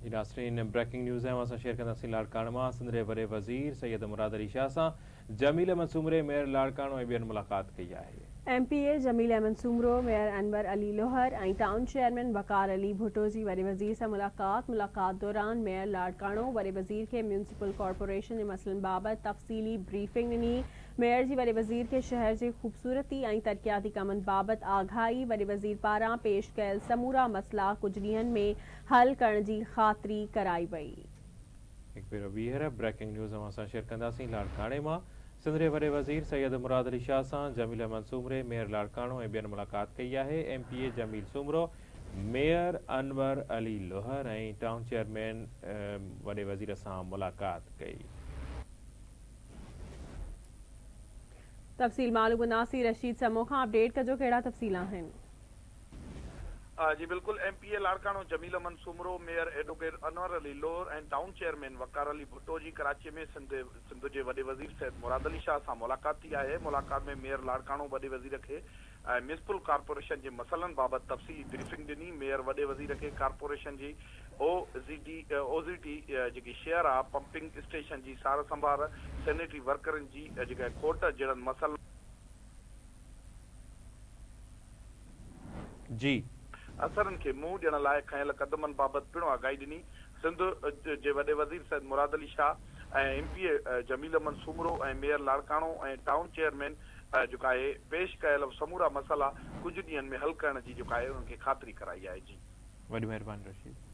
جي ناظرين breaking news اوهان سان شيئر ڪنداسين لاڙڪاڻي مان سنڌ جي وڏي وزير سيد مراد علي شاهه سان جميل احمد سومري ميئر لاڙڪاڻو ۽ ٻين ملاقات ڪئي آهي. M P A Jamil Ahmed Soomro, mayor Anwar Ali Lohar ۽ town chairman Waqar Ali Bhutto جي وڏي وزير سان ملاقات، ملاقات دوران ميئر لاڙڪاڻو وڏي وزير کي ميونسپل ڪارپوريشن جي مسئلن بابت تفصيلي بريفنگ ڏني، ميئر جي وڏي وزير کي شهر جي خوبصورتي ۽ ترقياتي ڪمن بابت آگاهي، وڏي وزير پاران پيش ڪيل سمورا مسئلا ڪجهه ڏينهن ۾ حل ڪرڻ جي خاطري ڪرائي وئي. هڪ ڀيرو ٻيهر بريڪنگ نيوز اوهان سان شيئر ڪنداسين لاڙڪاڻي مان سنڌ جي وڏي وزير سيد مراد علي شاهه سان جميل احمد سومري ميئر لاڙڪاڻو ۽ ٻين ملاقات ڪئي آهي M P A Jamil Soomro mayor Anwar Ali Lohar ۽ town chairman وڏي وزير سان ملاقات ڪئي. تفصيل معلوم ڪنداسين رشيد سمون کان اپڊيٽ ڪجو ڪهڙا تفصيل آهن. جي بلڪل M P A Larkana Jamil Ahmed Soomro, mayor advocate Anwar Ali Lohar ۽ town chairman Waqar Ali Bhutto جي ڪراچي ۾ سنڌ سنڌ جي وڏي وزير سيد مراد علي شاهه سان ملاقات ٿي آهي ملاقات ۾ ميئر لاڙڪاڻو وڏي وزير کي ميونسپل ڪارپوريشن جي مسئلن بابت تفصيلي بريفنگ ڏني ميئر وڏي وزير کي ڪارپوريشن جي او زي ڊي او زي ٽي جيڪي شهر آ پمپنگ اسٽيشن جي سار سنڀار، سينيٽري ورڪرن جي جيڪا کوٽ جهڙن مسئلن. جي. اثرن کي منهن ڏيڻ لاء کنيل قدمن بابت پڻ آگاهي ڏني. سنڌ جي وڏي وزير Syed Murad Ali Shah ۽ M P A Jamil Ahmed Soomro ۽ mayor Larkana ۽ town chairman جيڪا آهي پيش ڪيل سمورا مسئلا ڪجهه ڏينهن ۾ حل ڪرڻ جي جيڪا آهي انهن کي خاطري ڪرائي آهي. جي. وڏي مهرباني رشيد.